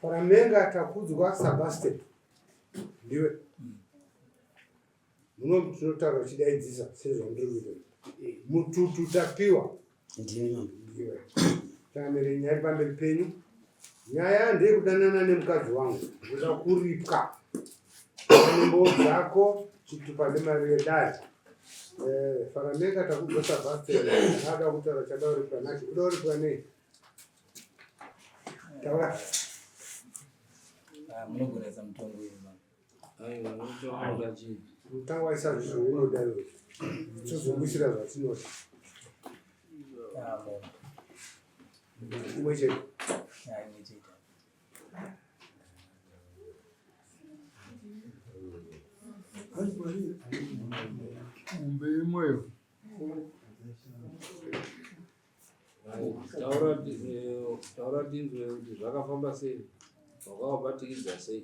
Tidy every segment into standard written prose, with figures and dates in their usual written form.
Paramenga Takudzwa Sebastian ndiwe muno tinotaura uchidaidzisa sezvandiri kuita mututu tapiwa Ndini mambo. Ndiwe. Changamire nyaya iri pamberi penyu. Nyaya ndeyekudanana nemukadzi wangu. Ndoda kuripwa. Nembo dzako chitupa nemari yedare. Eh, Farameka takudzosa bastard. Ada kutaura chada kuripwa nacho. Uda kuripwa nei? Taura. Ah, munogonesa mutongo uyu mama. Aiwa, unotaura chii? Mutanga waisa zvinhu unoda iwe. Tozonguisira zvatinoda. Ah, mombe. Imwe chete. Ah, imwe chete. Mombe imweyo. Taura taura tinzwe kuti zvakafamba sei, wakavabatikidza sei.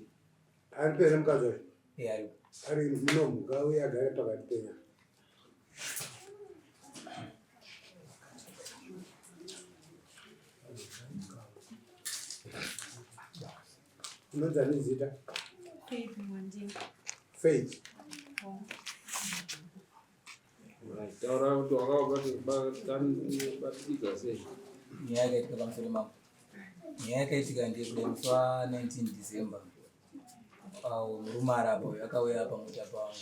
Ari pere mukadzi wacho. Eh, aripo. Ari munomu ngauye agare pakati penya. Unonzi ani zita? Faith Mwandini. Faith. Oh. Taura kuti wakavabatikidza sei. Nyaya yakaitika pamusoro mambo. Nyaya yakaitika ndeyekuda musi wa 19 December. Awo murume ari apa uyu akauya pamota pangu.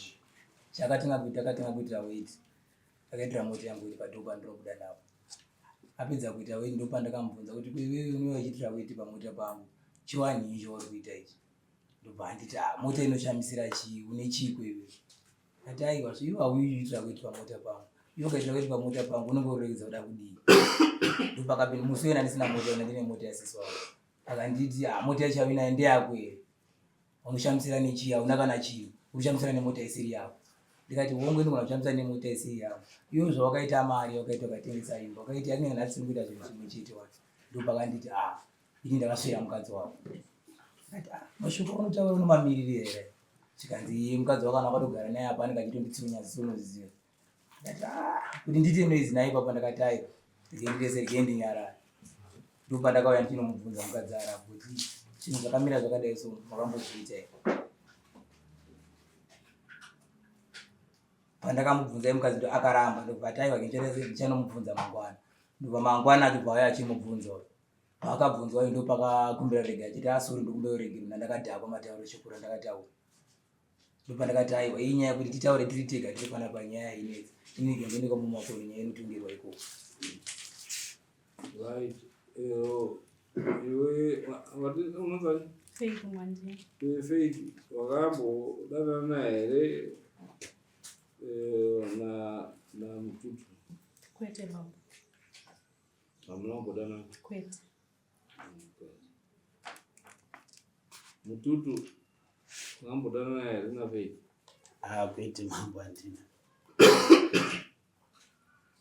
Chakatanga kuita akatanga kuitira wait. Akaitira mota yangu iri padhoo pandinobuda napo. Apedza kuita wait ndopandakamubvunza kuti ko iwewe unouya uchiitira wait pamota pangu. Chiwanhii chauri kuita ichi? Ndobva anditi ah mota inoshamisira chii une chiiko iwewe? Ati aiwa zvo iwe hauyi uchiitira weti pamota pangu. Iwe ukaitira weti pamota pangu unenge uregedza kuda kudii? Ndopakapinda musi wena ndisina mota wena ndine mota yasisi wangu. Akanditi ah mota yacho yauinayo ndeyako here? Unoshamisira nechii hauna kana chinhu. Unoshamisira nemota isiri yako. Ndikati hongu ndinogona kushamisira nemota isiri yako. Iwe zvawakaita mari wakaita ukatengesa imba wakaita yatinenge nhasi tiri kuita zvinhu zvimwe chete wati. Ndopakanditi ah ini ndakasvira mukadzi wako. Ndikati ah mashoko aunotaura unomamiriri here? Zvikanzi iye mukadzi wako kana wakatogara naye apa anenge achitonditsunya ziso unozviziva. Ndikati ah kuti ndiite noise naye ipapa ndakati aiwa regai regai ndinyarare. Ndopandakauya ndichinomubvunza mukadzi arapo kuti zvinhu zvakamira zvakadai so makambozviita here? Pandakamubvunza iye mukadzi ndo akaramba ndobva ati aiwa ndichanomubvunza mangwana. Ndobva mangwana achibva auya achimubvunza uyu. Paakabvunzwa uyu ndopakakumbira rege achiti asori ah, ndokumbira rege mina ndakadhakwa matauro shoko randakataura. Ndopandakati aiwa iyi nyaya yekuti titaure tiri tega tiri panapa nyaya inetsa. Inenge ndoendeka mumakore nyaya inotongerwa ikoko. Right. Iwe wati unonzani? Faith Mwandini. Eh, Faith wakambodanana here eh, na na Mututu? Kwete baba. Hamuna kumbodanana? Kwete. Mututu wakambodanana here na Faith? Ah, kwete mambo handina.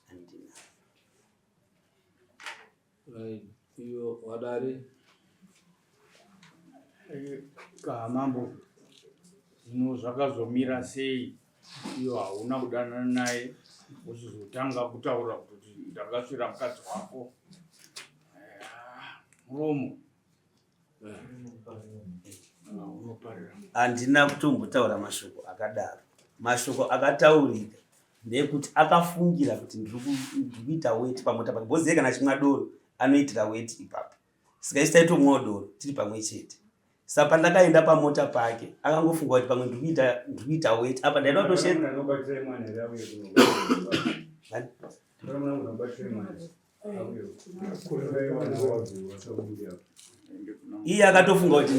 Handina. Right. Iyo wadare. Eh, ka mambo zvino zvakazomira sei iyo hauna kudanana naye uchizotanga kutaura kuti ndakasvira mukadzi wako eh, muromo eh, unoparira handina kutombotaura mashoko akadaro mashoko akataurika ndeyekuti akafungira kuti ndiri kuita weti pamota pake because iye kana achimwa doro anoitira weti ipapo saka isi taitomwawo doro tiri pamwe chete sa pandakaenda pamota pake akangofunga kuti pamwe ndiri kuita weti apa ndaida kutoshe iye akatofunga kuti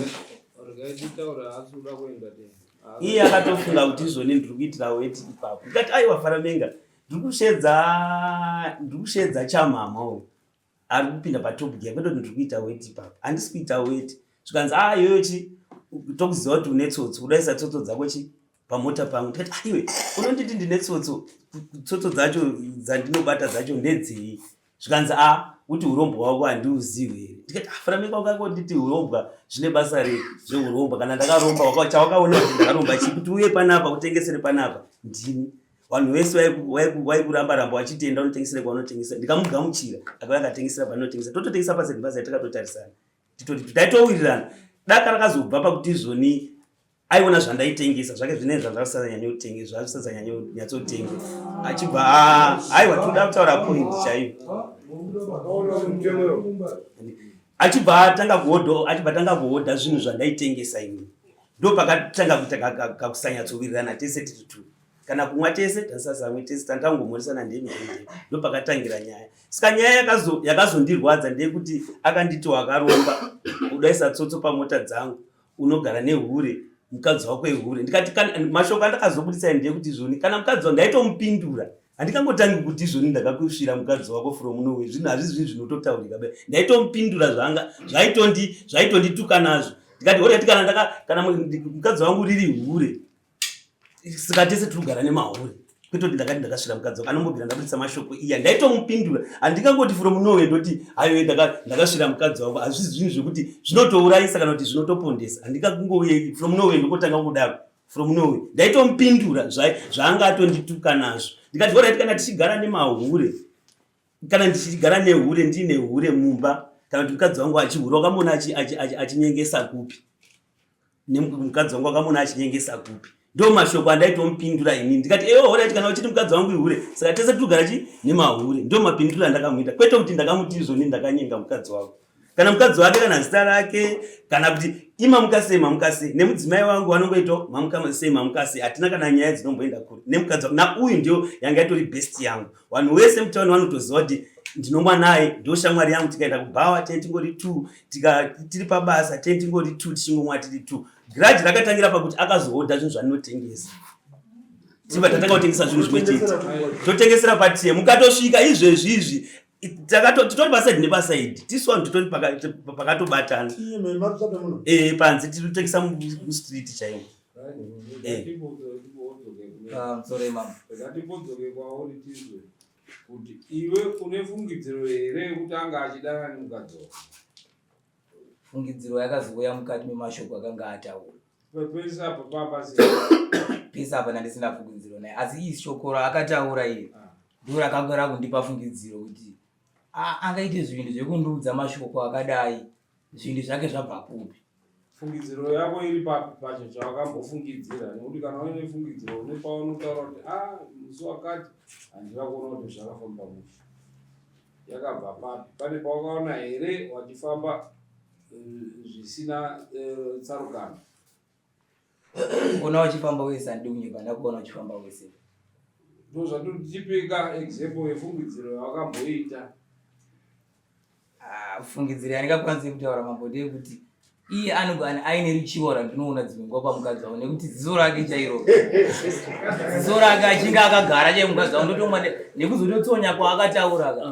iye akatofunga kuti izvoni ndiri kuitira weti ipapo ndikati aiwa faramenga ndiri kushedza chamama uyu ari kupinda patop gear kwete kuti ndiri kuita weti ipapo handisi kuita weti zvikanzi a ah, iyoyo chi tokuziva kuti une tsotso udaisa tsotso dzako chi pamota pangu ndikati aiwe ah, unonditi ndine tsotso tsotso dzacho dzandinobata dzacho ndedzei zvikanzi a ah, kuti urombwa wako handiuzivi here ndikati afuramika ah, ukangonditi urombwa zvine basa rei zveurombwa kana ndakaromba chawakaona kuti ndakaromba chii kuti uye panapa utengesere panapa ndini vanhu vese vaikuramba ramba vachiti enda unotengesere kwaunotengesera ndikamugamuchira akauya akatengesera panotengesa tototengesa pasedhivaza takatotarisana. Titori taitowirirana. Daka rakazobva pakuti izvoni aiona zvandaitengesa zvake zvine zvazvasanyanyotenge zvazvisazanyanyonyatsotenge achibva ah, aiwa tinoda kutaura point chaiyo achibva atanga kuhodha achibva atanga kuhodha zvinhu zvandaitengesa ini ndo pakatanga kuita kakusanyatsowirirana tese tiri two kana kumwa tese tasasamwe tese tandangomhoresana ndemi ndo pakatangira nyaya saka nyaya yakazondirwadza ndeyekuti akanditi wakaromba udaisa tsotso pamota dzangu unogara nehure mukadzi wako ihure ndikati mashoko andakazobudisa ndeyekuti izvoni kana mukadzi wangu ndaitomupindura handikangotangi kuti izvoni ndakakusvira mukadzi wako from nowhere zvinhu hazvisi zvinhu zvinototaurika be ndaitomupindura zvanga zvaitondi zvaitondituka nazvo ndikati horaiti kana ndaka kana mukadzi wangu riri hure saka tese tiri kugara nemahure kwete kuti ndakati ndakasvira mukadzi wako anombobvira ndabudisa mashoko iya ndaitomupindura handingangoti from nowhere ndoti hayo ndakasvira mukadzi wako hazvisi zvinhu zvekuti zvinotourayisa kana kuti zvinotopondesa handingangouye from nowhere ndokotanga kudaro from nowhere ndaitomupindura zvaanga atondituka nazvo ndikati horait kana tichigara nemahure kana ndichigara nehure ndiine hure mumba kana kuti mukadzi wangu achihura wakamuona achinyengesa kupi nemukadzi wangu wakamuona achinyengesa kupi ndo mashoko andaitomupindura inini ndikati ewo horait kana uchiti mukadzi wangu ihure saka tese togara chi nemahure ndo mapindura andakamuita kwete kuti ndakamuti izvoni ndakanyenga mukadzi wako kana mukadzi wake kana zita rake kana kuti imamukasei mamukasei nemudzimai wangu vanongoitawo mamukasei mamukasei hatina kana nyaya dzinomboenda kure nemukadzi wangu nauyu ndio yanga itori best yangu vanhu wese mutauni vanotoziva kuti ndinomwa naye ndo shamwari yangu tikaenda kubhawa tee tingori two tiri pabasa tee tingori two tichingomwa tiri two grudge rakatangira pakuti akazohodha zvinhu zvandinotengesa tibva tatanga kutengesa zvinhu zvimwe chete totengesera patie mukatosvika izvezvi izvi titori pasaidi nepasaidi tisu vanhu titori pakatobatana eh, panze tirikutengesa mustreet chaimo eh. Ngatimbodzoke kwauri tizwe kuti iwe une fungidziro here yekuti anga achidana nemukadzi wako? Fungidziro yakazouya mukati memashoko akanga ataura. Pese apa papasina. Pese apa ndandisina fungidziro naye asi ii shoko raakataura iri ah. ndo rakanga rakundipa fungidziro kuti angaite zvinhu zvekundiudza mashoko akadai zvinhu zvake zvabva kupi. Fungidziro yako iri papi pacho chawakambofungidzira nekuti kana uine fungidziro une paunotaura kuti a ah, musi wakati handina kuona kuti zvakafamba mushe yakabva papi pane pawakaona here wachifamba eh, zvisina eh, tsarukano kuona wachifamba wese handidi kunyepa ndakuona uchifamba wese ndozvatotipika example yefungidziro yawakamboita Ah, fungidziro yandingakwanise kutaura mambo ndeyekuti iye anenge aine ruchiwa rwandinoona dzimwe nguva pamukadzi wavo nekuti ziso rake chairo ziso rake achinge akagara chai mukadzi wavo ndotomwa nekuzototsonya kwaakataura ka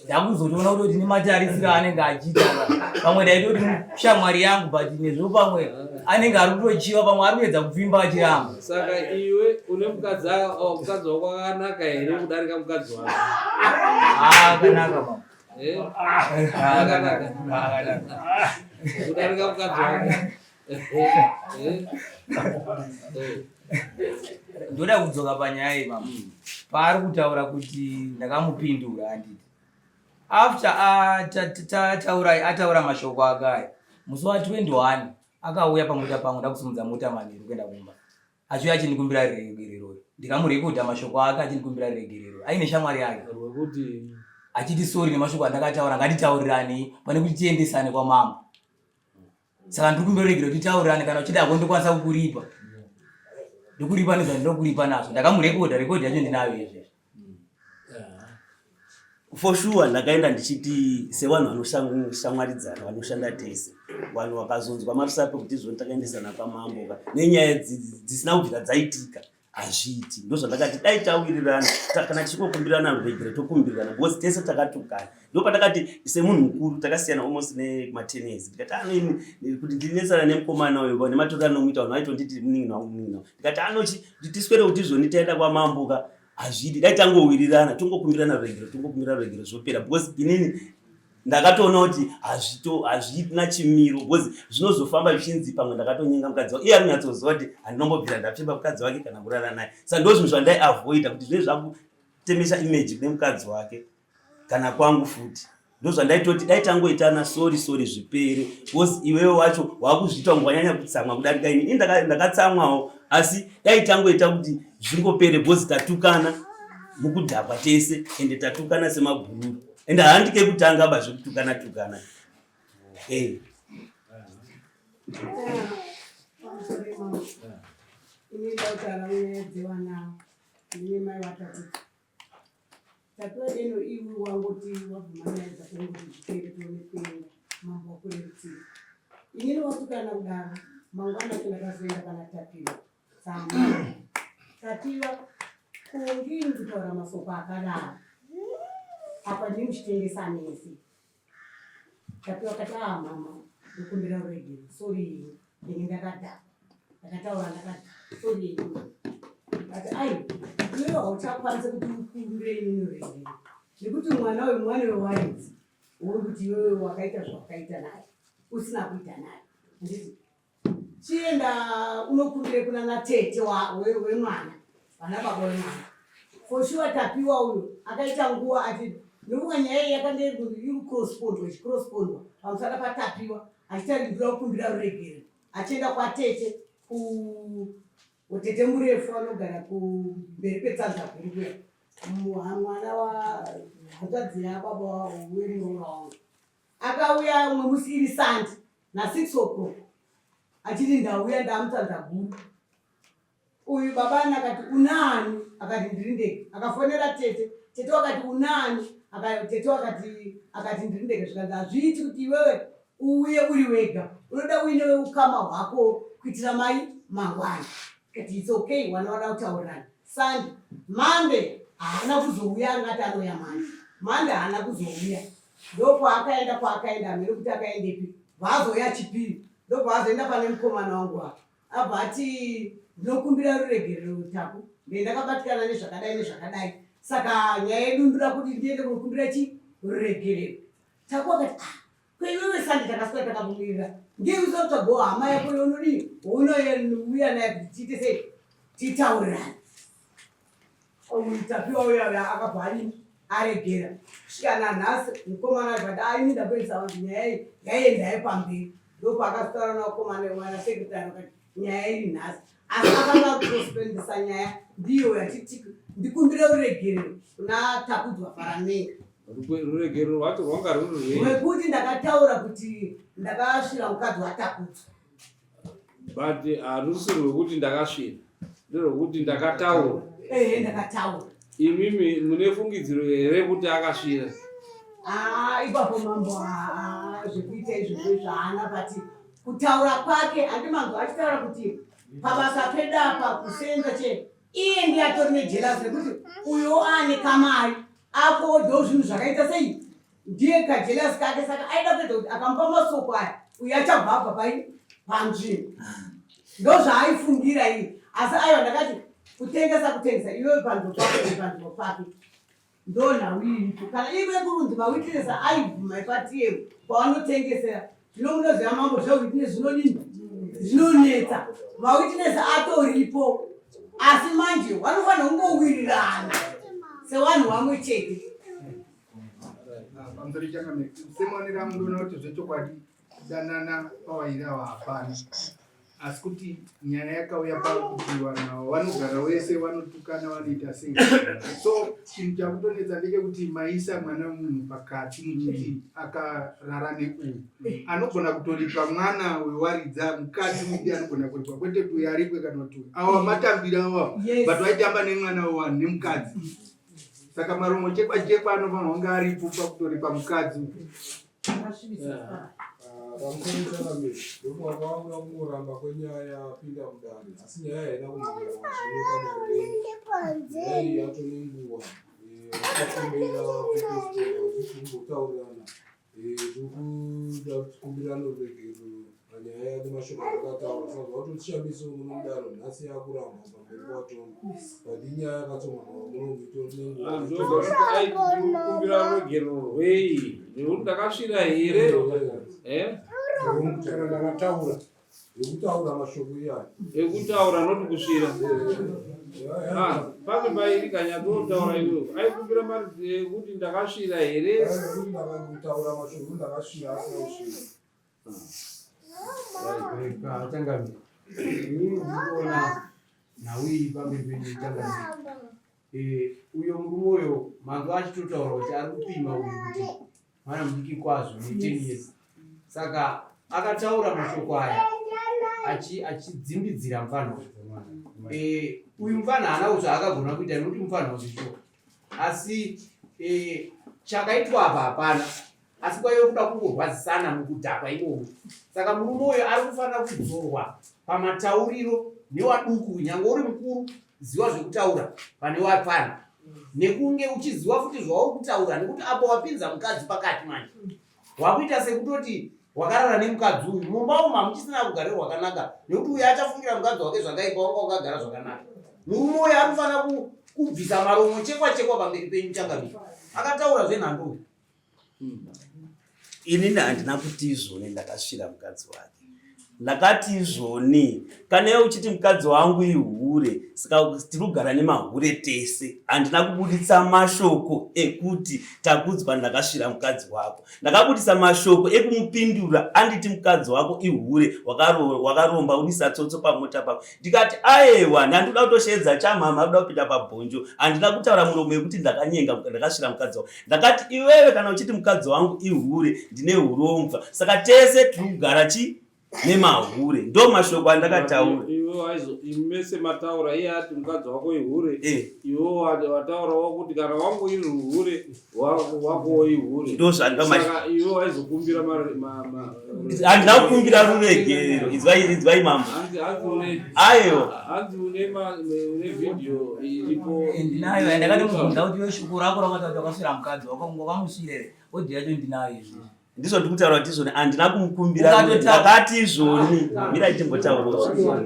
ndakuzotoona kutoti nematarisiro anenge achiita pamwe ndaitoti shamwari yangu but nezvo pamwe anenge ari kutochiva pamwe ari kuedza kupfimba achiramba saka iwe une mukadzi oh, mukadzi wako akanaka here kudarika mukadzi wako ah, akanaka mama eh? akanaka kudarika mukadzi wako eh? Eh? ndoda kudzoka panyaya iyi mama paari kutaura kuti ndakamupindura handiti after ataura ataura mashoko akaya musi wa 21 akauya pamota pangu ndakusimudza mota manheru kuenda kumba achiuya achindikumbira regerero ndikamurekodha mashoko ake achindikumbira regerero aine shamwari yake rwekuti achiti sori nemashoko andakataura ngatitaurirane pane kuti tiendesane kwamambo saka ndiri kumbira regerero titaurirane kana uchida hako ndokwanisa kukuripa ndokuripa nezvandinokuripa nazvo ndakamurekodha rekodhi yacho ndinayo izvezvi For sure ndakaenda ndichiti sevanhu vanoshamwaridzana vanoshanda tese vanhu vakazonzwa marusape kuti izvoni takaendesana kwamambo ka nenyaya dzisina kubvira dzaitika hazviiti ndozvandakati dai tawirirana kana tichingokumbirana ruregero tokumbirirana because tese takatukana ndopatakati semunhu mukuru takasiyana almost nematen years ndikati anoini ah, kuti ndinetsana nemukomana uyu nematorero anomuita vanhu vaitonditi munin'ina wangu munin'ina wangu ndikati anochi tiswere kuti izvoni taenda kwamambo ka hazvidi dai tangowirirana tongokumbirana ruregero tongokumbirana ruregero zvopera because inini ndakatoona kuti hazvito hazvina chimiro because zvinozofamba zvichinzi pamwe ndakatonyenga mukadzi wake iye anonyatsoziva kuti handinombobvira ndapfimba mukadzi wake kana kurara naye sa ndo zvinhu zvandaiavoida kuti zvinenge zvakutemesa image kune mukadzi wake kana kwangu futi. Ndozvandaitoti dai tangoitana sorry sorry zvipere because iwewe wacho wakuzviita kunge wanyanya kutsamwa kudarika ini. Ini ndakatsamwawo asi dai tangoita kuti zvingopere because tatukana mukudhakwa tese ende tatukana semabhururu ende handi kekutanga ba zvekutukana tukana. Hey. Ini ndautaura nyaya dzevana ndine mai vatatu Tapiwa deno iwe wangoti wabvuma nyaya dzako ngoti zvipere tione kuenda mambo wakurerutsira. Inini watukana kudaro mangwana acho ndakazoenda pana Tapiwa tsama. Tapiwa kungini kutaura masoko akadaro apa ndini muchitengesa mese. Tapiwa akati ah mama ndokumbira ruregero sorry ndenge ndakadhakwa ndakataura ndakadhakwa sorry ati ai iwewe hauchakwanisa kuti ukumbire inini ruregero nekuti mwana uyu mwana wewaridzi uri kuti iwewe wakaita zvawakaita naye usina kuita naye handiti Chienda unokumbire kuna natete wemwana vana baba wemwana for sure Tapiwa uyo akaita nguva ati nokunga nyaya iyi yakanga iri kucrossbondwa ichicrossbondwa pamusana paTapiwa achitarindira kukumbira ruregero achienda kwatete kutete murefu anogara kumberi kwetsanza guru kuya mwana wahanzvadzi yababa wemuroora wangu Akauya umwe musi iri Sunday na 6 o'clock achiti ndauya ndamutsanza guru. Uyu baba ani akati unaani akati ndiri ndega. Akafonera tete, tete wakati unaani akati tete wakati akati ndiri ndega zvikanzi hazviiti kuti iwewe uuye uri wega unoda uine weukama hwako kuitira mai mangwana. Kati it's okay wana wada kutaurirana. Sunday, Monday haana kuzouya angati anouya Monday. Monday haana kuzouya. Ndokwaakaenda kwaakaenda hameno kuti akaendepi bvaazouya chipiri ndobva azoenda pane mukomana wangu apa abva ati ndinokumbira ruregerero taku ndee ndakabatikana nezvakadai nezvakadai saka nyaya yedu ndoda kuti ndiende kunokumbira chi ruregerero taku akati ah kweiwewe sande takaswera takakumirira ngei usatsvagawo hama yako younodii unouya naye kuti tiite sei titaurirane Uyu Tapiwa uya uya akabva adini aregera kusvika nanhasi mukomana akati ah ini ndakuendesa vanhu nyaya iyi ngaiendaye pamberi ndopaakazotaura navakomana vana sekretary vakati nyaya iri nhasi asi akanga akutospendisa nyaya ndiyo yatiti ndikumbire ruregerero kuna Takudzwa Faramenga Ruregerero rwacho rwanga rwuri rwei? Rwekuti ndakataura kuti ndakasvira mukadzi waTakudzwa. But harusi rwekuti ndakasvira, nderwekuti ndakataura. Ehe, ndakataura. Imimi mune fungidziro here kuti akasvira? Ah, ipapo mambo ah, zvekuita izvozvo zvaana but kutaura kwake handi mambo achitaura kuti pabasa pedu apa kusenza che iye ndiye atori nejelasi rekuti uyo ane kamari ako ndo zvinhu zvakaita sei ndiye kajelasi kake saka aida kuita kuti akamupa masoko aya uyu achabva abva pai panzvimbo ndozvaaifungira iye asi aiwa ndakati kutengesa kutengesa iwewe panzvimbo pako panzvimbo pake ndonhau iripo kana ive kurunzi mawitness aibvuma ipatm kwavanotengesera zvino munoziva mambo zvewitness zvinodini zvinonetsa mawitness atoripo asi manje vanofanira kungowirirana sevanhu vamwe chete Pamusoro changamire, semaonero angu ndoona kuti zvechokwadi kudanana pavairi ava hapana, asi kuti nyaya yakauya pakuti vanhu ava vanogara wese vanotukana vanoita sei. So chinhu chakutonetsa ndechekuti maisa mwana wemunhu pakati muchiti akarara neuyu anogona kutoripa mwana wewaridza mukadzi mubi anogona kuripa kwete kuti uyu aripwe kana kuti uyu awa matambiro awa but vaitamba nemwana wewanhu nemukadzi saka maromo chekwa chekwa anofanirwa kunge aripo pakutoripa mukadzi ndokwakaona kungoramba kwenyaya yapinda mudare asi nyaya haina kumboerwa zvino padare nyaya iyi yato nenguva vakakumbira kuti kumbotaurirana Tiri kukumbira ruregerero panyaya yake mashoko atakataura saka zvatotishamisa muno mudaro nhasi yakuramba pamberi pawatonga but inyaya yakatsonga muno itori nenguvakumbira ruregerero rwei nekuti ndakasvira here kana ndakataura. Ekutaura mashoko iyayo. Ekutaura not kusvira. Ah, papi pairi kanyatsotaura iwewe. Aikumbira mari yekuti ndakasvira here? Ekuti ndakataura mashoko ndakasvira asina kusvira. Changamire, inini ndikuona nhau iyi pamberi penyu changamire. Eh, uyo murume uyo manzwa achitotaura kuti ari kupima uyu kuti mwana mudiki kwazvo ne 10 years saka akataura mashoko aya achadzimbidzira mupfanha uyu. Eh, uyu mupfanha haana zvaakagona kuita nekuti mupfanha wazvishuwa asi eh, chakaitwa apa hapana asi kwaive kuda kungorwadzisana mukudhakwa imomo saka murume uyo ari kufanira kudzorwa pamatauriro newaduku nyange uri mukuru ziwa zvekutaura pane wapfana nekunge uchiziwa futi zvauri kutaura nekuti apo wapinza mukadzi pakati manje wakuita sekutoti wakarara nemukadzi uyu mumba umu hamuchisina rugare rwakanaka nekuti uyu achafungira mukadzi wake zvakaipa wanga wakagara zvakanaka murume uyu anofanira kubvisa maromo chekwa chekwa pamberi penyu changamire akataura zvenhando uyu Inini handina kuti izvoni ndakasvira mukadzi wake. Ndakati izvoni kana iwe uchiti mukadzi wangu ihure saka tiri kugara nemahure tese. Handina kubuditsa mashoko ekuti takudzwa ndakasvira mukadzi wako. Ndakabudisa mashoko ekumupindura anditi mukadzi wako ihure wakaromba udisa tsotso pamota pako. Ndikati aewa ndandoda kutosheedza chamhamha kuda kupinda pabhonjo. Handina kutaura muromo yekuti ndakanyenga ndakasvira mukadzi wako. Ndakati iwewe kana uchiti mukadzi wangu ihure ndine hurombwa saka tese tiri kugara chi nemahure ndo mashoko andakataura. Mese mataura iye ati mukadzi wako ihure eh. iwe wataurawo kuti kana wangu iri hure wakowo ihure ndozvandosaka iwe waizokumbira handina kukumbira ruregerero inzwai mambo aiwa hanzi une vhidhiyo iripo ndinayo ndakatomubvunza kuti iwe shoko rako rakati wakasvira mukadzi wakamusvira here odhi yacho ndinayo izvi ndizvo ndiri kutaura kuti izvoni handina kumukumbira ndakati izvoni mirai timbotaura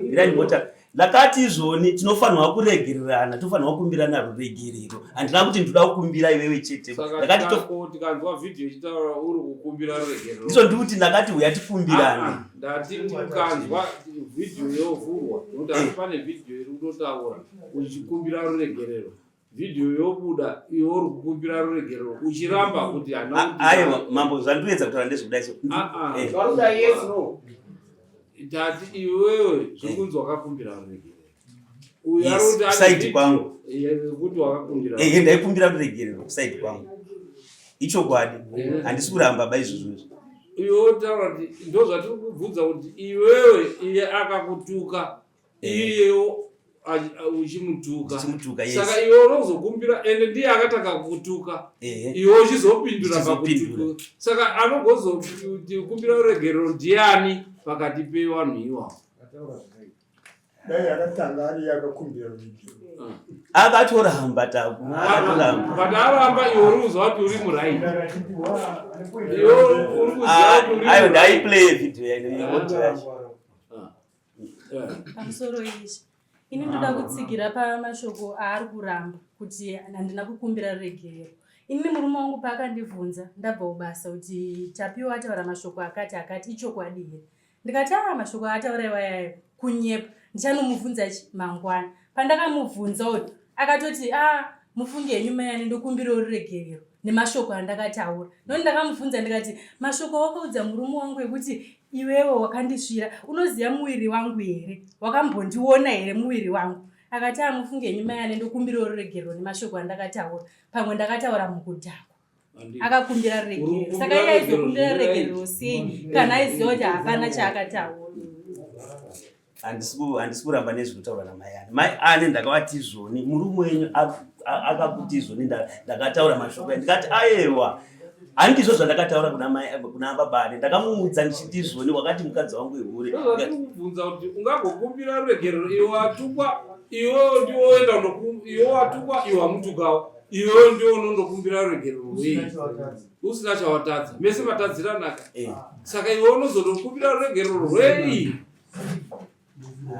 mirai ndimbotaura ndakati izvoni tinofanirwa kuregererana tofanirwa kukumbirana ruregerero handina kuti ndinoda kukumbira iwewe chete ndakati tikanzwa vhidhiyo ichitaura uri kukumbira ruregerero ndizvo ndiri kuti ndakati huya tikumbirane ah, ah, ndati tikanzwa vhidhiyo yovhurwa nokuti asi pane vhidhiyo iri kutotaura uchikumbira ruregerero Video yobuda iwe uri kukumbira ruregerero uchiramba kuti hana aiwa mambo zvandinoedza kutaura ndezvekudai so ah, ah. Eh. Varuda yes no. Tati iwewe zviri kunzi wakakumbira ruregerero. Uyu Yes, ari kuti ane kuside video kwangu. yekuti wakakumbira. Ehe ndaikumbira ruregerero kuside kwangu. Ichokwadi. Eh. Handisi kuramba ba izvozvo izvo. Iwe wotaura kuti ndozvatiri kubvunza kuti iwewe iye akakutuka iyewo uchimutuka saka iwe unozokumbira ende ndiye akatanga kukutuka iwe uchizopindura pakutuka saka anogozotikumbira ruregerero ndiani pakati pevanhu iwavo dai akatanga ari akakumbira ruregerero ah. akatoramba taku akatoramba but aramba iwe uri kuziva kuti uri muraiti iwe uri kuziva kuti uri ayo ndaiplay video yacho Pamusoro izvi ini ndoda kutsigira pamashoko aari kuramba kuti handina kukumbira ruregerero. Ini murume wangu paakandibvunza ndabva kubasa kuti Tapiwa ataura mashoko akati akati ichokwadi here? Ndikati aa mashoko aataura iwayayo kunyepa ndichanomubvunza chi mangwana. Pandakamubvunza uyu akatoti aa mufunge henyu mai ani ndokumbirawo ruregerero nemashoko andakataura. Noni ndakamubvunza ndikati mashoko awakaudza murume wangu ekuti Iwewe wakandisvira unoziva muviri wangu here? Wakambondiona here muviri wangu? Akati amufunge henyu mai ane ndokumbirawo ruregerero nemashoko andakataura. Pamwe ndakataura mukudhakwa. Akakumbira ruregerero. Saka iye aizokumbira ruregerero sei kana aiziva kuti hapana chaakataura? Handisi kuramba nezvekutaura namai ane. Mai ane ndakavati izvoni murume wenyu akakuti izvoni ndakataura mashoko aya ndikati ayewa handizvo zvandakataura kuna mai kuna baba ane ndakamuudza ndichiti izvoni wakati mukadzi wangu ihure. Ndozvandikubvunza kuti ungagokumbira ruregerero iwe watukwa iwe ndiwe woenda iwe watukwa iwe wamutukawo iwe ndiwe unondokumbira ruregerero rwei usina chawatadza mese matadziranaka eh. saka iwe unozotokumbira ruregerero rwei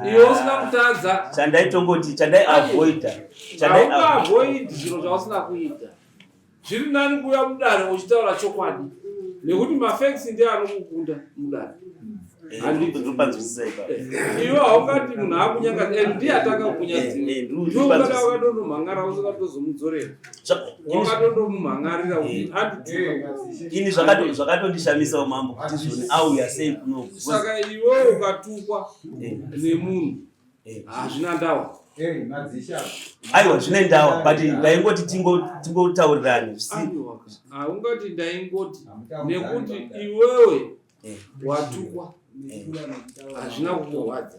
iwe usina kutadza chandaitongoti chandai avoida chandai avoid zviro zvausina kuita zviri nani kuuya mudare uchitaura chokwadi nekuti mafacts ndiye anokukunda mudare. Ndiripanzwisisa ipapo. Iwe haungati munhu akunyangadza eh, ndiye atanga kukunyadziwa. Eh, eh, ndiri- Iwe ungada wakatondomhan'ara usingatozomudzorera. Wakatondomumhan'arira kuti andituka. Ini zvakatondishamisawo mambo kuti zvoni auya sei kuno. Saka iwe ukatukwa nemunhu hazvina ndawa. Aiwa zvine ndawa but ndaingoti tingotaurirani. Haungati ndaingoti nekuti iwewe watukwa hazvina kukurwadza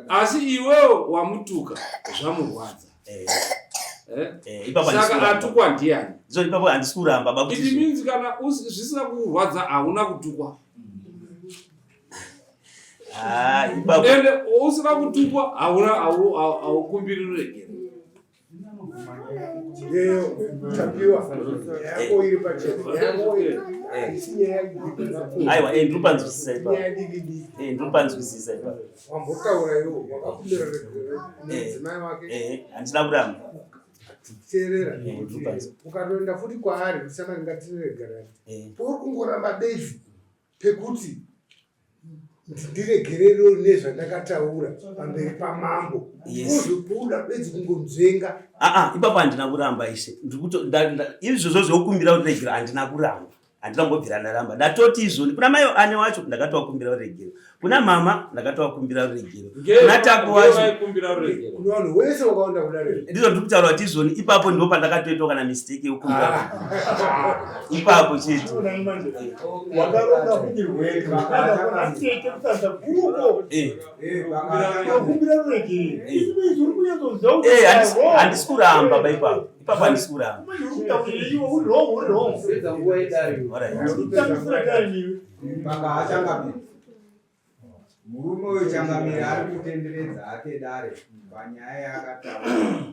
asi iwewe wamutuka zvamurwadza saka atukwa ndiyani so ipapo handisi kuramba ba it means kana zvisina kukurwadza hauna kutukwa ah, ipapo ende usina kutukwa hauna haukumbiri ruregero Aiwa, eh, ndiri kupanzwisisa ipapo. Eh, ndiri kupanzwisisa ipapo. Wambotaura iwo wakakumbira regerero mudzimai wake. Eh, handina kuramba. Teerera. Ukatoenda futi kwaari usana ngatiregerane. Pauri kungoramba bedzi pekuti ndiregerero nezvandakataura pamberi pamambo uzobuda bedzi kungonzvenga aa ipapo handina kuramba ishe izvozvo zvekukumbira ruregero handina kuramba handina kumbobvira ndaramba ndatoti izvoni kuna mai ane wacho ndakatovakumbira ruregero kuna mama ndakatovakumbira ruregero kuna tako wacho vanhu wese wakaenda kudare ndizvo ndiri kutaura kuti izvoni ipapo ndipo pandakatoitwa kana mistake yekukumbira ah. ipapo chete wakaronga kuti rwendo kumbira ruregero uri kunyatsoziva handisi kuramba ba ipapo ipapo handisi kuramba Murume uyu changamire ari kutenderedza hake dare panyaya yaakataura.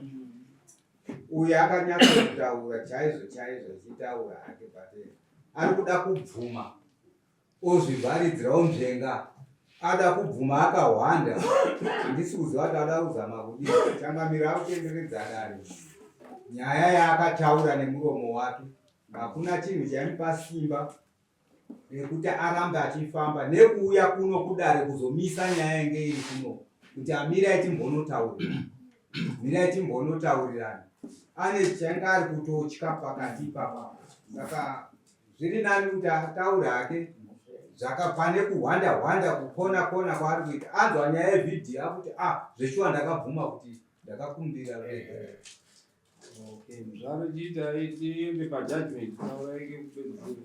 Uyu akanyatsa kutaura chaizvo chaizvo achitaura hake but ari kuda kubvuma ozvivharidzira onzvenga ada kubvuma akahwanda handisi kuziva kuti ada kuzama kudii changamire akutenderedza dare nyaya yaakataura nemuromo wake hakuna chinhu chaimupa simba rekuti arambe achifamba nekuuya kuno kudare kuzomisa nyaya yange iri kuno kuti amirai timbonotaurira mirai timbonotaurirana ane change ari kutotya pakati ipapa saka zviri nani kuti ataure hake zvakabva nekuhwanda hwanda kukona kona kwaari kuita anzwa nyaya yevhidhiyo akuti ah zveshuwa ndakabvuma kuti ndakakumbira Okay, zvanochiita tiende pajudgment taurai kekupedzisira.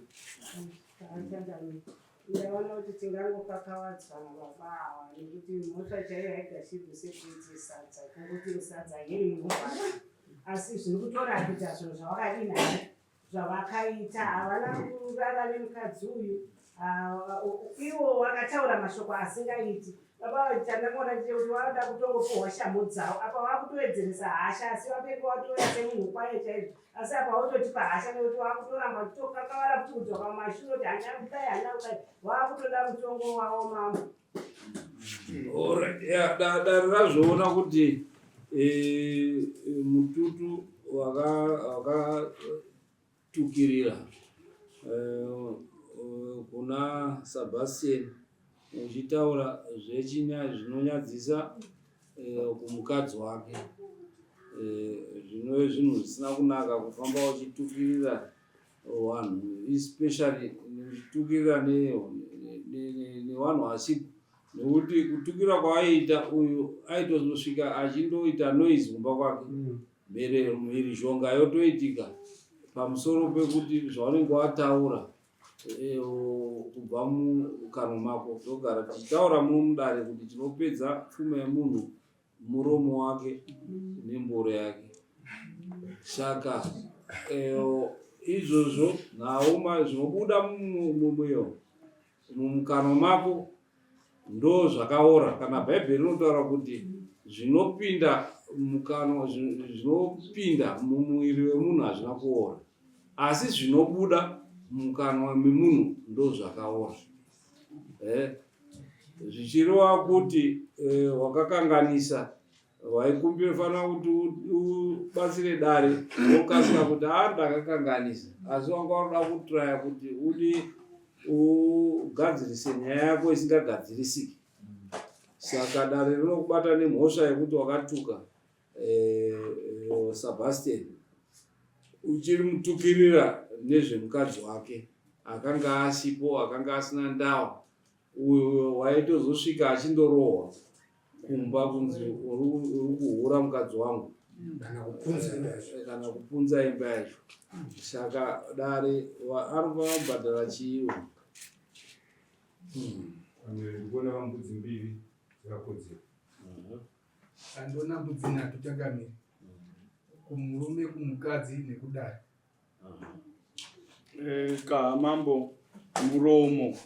Ndaona kuti tingangokakavadzana baba ava nekuti mhosva chaiyo haigashirwi sekuti sadza kungoti sadza heri muhwana asi zviri kutoratidza zvinhu zvavakadini zvavakaita havana kurara nemukadzi uyu ah, iwo wakataura mashoko asingaiti baba chandangoona ndechekuti vanoda kutongopuhwa shamhu dzavo apa vakutowedzeresa hasha asi vapenge watouya semunhu kwaye chaizvo asi apa wototipa hasha nekuti wakutoramba uchitokakavara futi kudzoka mumashure kuti handina kudai handina kudai wakutoda mutongo wavo mambo Dare razvoona kuti eh, mututu wakatukirira eh, kuna Sebastian uchitaura zvinonyadzisa eh, kumukadzi wake zvinove zvinhu zvisina kunaka kufamba uchitukirira vanhu especially uchitukirira nevanhu vasipo nekuti kutukira kwaaiita uyu aitozosvika achindoita noise kumba kwake mm. mhere mhirizhonga yotoitika pamusoro pekuti zvaunenge wataura eh, kubva mukanwa mako togara tichitaura muno mudare kuti tinopedza pfuma yemunhu muromo wake nemboro yake saka eh, izvozvo nhau zvinobuda mumuyo mumukanwa mako ndo zvakaora kana bhaibheri rinotaura kuti zvinopinda mukanwa zvinopinda mumuviri wemunhu hazvina kuora asi zvinobuda mukanwa memunhu ndo zvakaora eh, zvichireva kuti eh, wakakanganisa waikumbira fanira kuti ubatsire dare wokasika kuti a ndakakanganisa asi wanga unoda kutraya kuti udi ugadzirise nyaya yako isingagadzirisiki. Saka dare rinokubata nemhosva yekuti wakatuka eh, eh, Sebastian uchiri mutukirira nezvemukadzi wake akanga asipo, akanga asina ndawa, uyo waitozosvika achindorohwa kumba kunzi uri kuhura mukadzi wangu kana kupunza imba yacho kana kupunza imba yacho. Saka dare anofanira kubhadhara chiiwo. Ndikuona vambudzi mbiri dzakakodzera. Andiona mbudzi nhatu changamire, kumurume, kumukadzi nekudare. Eh, ka mambo muromo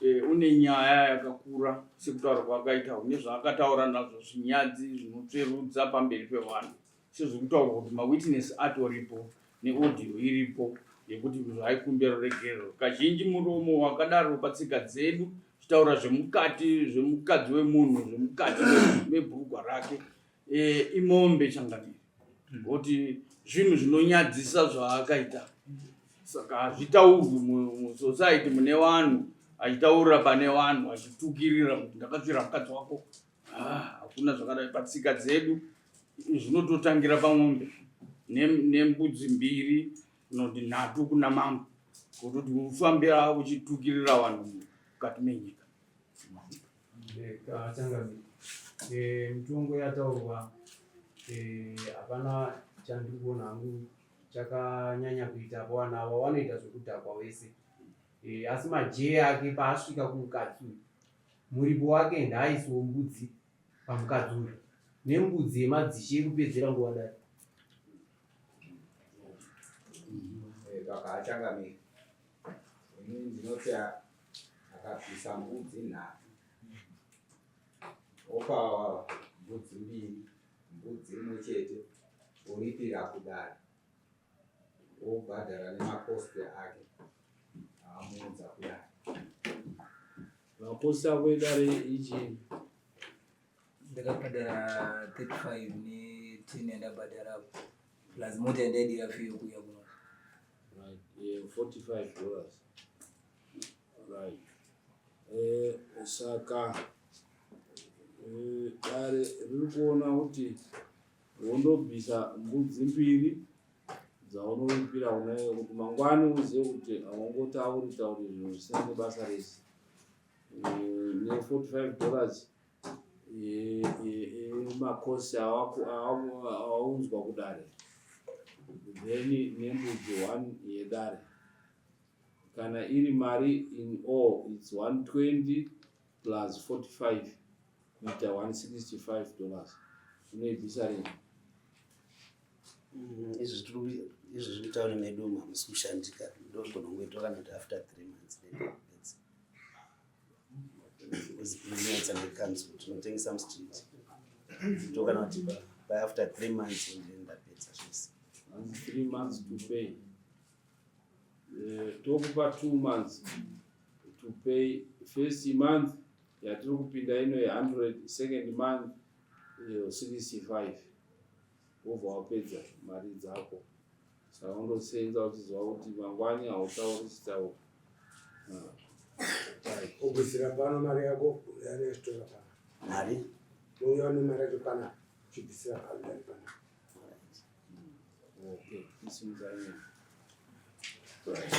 eh, une nyaya yakakura sekutaura kwaakaita une zvaakataura nazvo zvinyadzi zvinotsverudza pamberi pevanhu sezvekutaurwa kuti mawitness atoripo neaudio iripo yekuti zvaikumbira ruregerero kazhinji muromo wakadaro patsika dzedu chitaura zvemukati zvemukadzi wemunhu zvemukati mebhurugwa rake e, imombe changamire kuti zvinhu zvinonyadzisa zvaakaita saka hazvitaurwi musociety mune vanhu achitaurira pane vanhu achitukirira kuti ndakatsvira mukadzi wako ah, hakuna zvakadai patsika dzedu zvinototangira pamombe nembudzi mbiri kunoti nhatu kuna mambo kutoti ufambira uchitukirira vanhu mukati menyika. Changamire, eh, mitongo yataurwa eh, hapana chandiri kuona hangu chakanyanya kuita apo vanhu ava vanoita zvekudhakwa wese eh, asi majee ake paasvika kumukadzi uyu muripo wake ndaaisiwo mbudzi pamukadzi uyu nembudzi yemadzishe yekupedzera nguva dai Pakachangamire ini ndinoti akabvisa mbudzi nhatu opa mbudzi mbiri mbudzi imwe chete oripira kudare obhadhara nemakosti ake amuudza kudare. Makosti ako edare ichi Ndakabhadhara 35 ne 10 yandabhadhara apo plus mota yandaidira fee yokuuya kuno. Right, yeah, $45. Right. Eh, saka eh, dare riri kuona kuti wondobvisa mbudzi mbiri dzaunoripira unayo kuti mangwani uzive kuti haungotauri tauri zvinhu zvisina nebasa rese. Eh, ne $45 makosi awaunzwa kudare then nembudzi one yedare kana iri mari in all its 120 plus 45 kuita $165 unoibvisa rini? Izvi zviri kutaura medu umu hamusi kushandika ndogona kungoitwa kana kuti after 3 months then inetsa nekanzuru tinotengesa mustreet ndokana kuti by after 3 months and then ndapedza zvese. Hanzi 3 months to pay. Tokupa 2 months to pay. First month yatiri kupinda ino ye100, second month 65, wobva wapedza mari dzako. Saka undosenza uchiziva kuti mangwani hautauri chitauro. Obvisira pano mari yako yanochitora pana. Mari? Ouya nemari yacho pana uchibvisira pano dari pana. Okay, isimudzai. Right.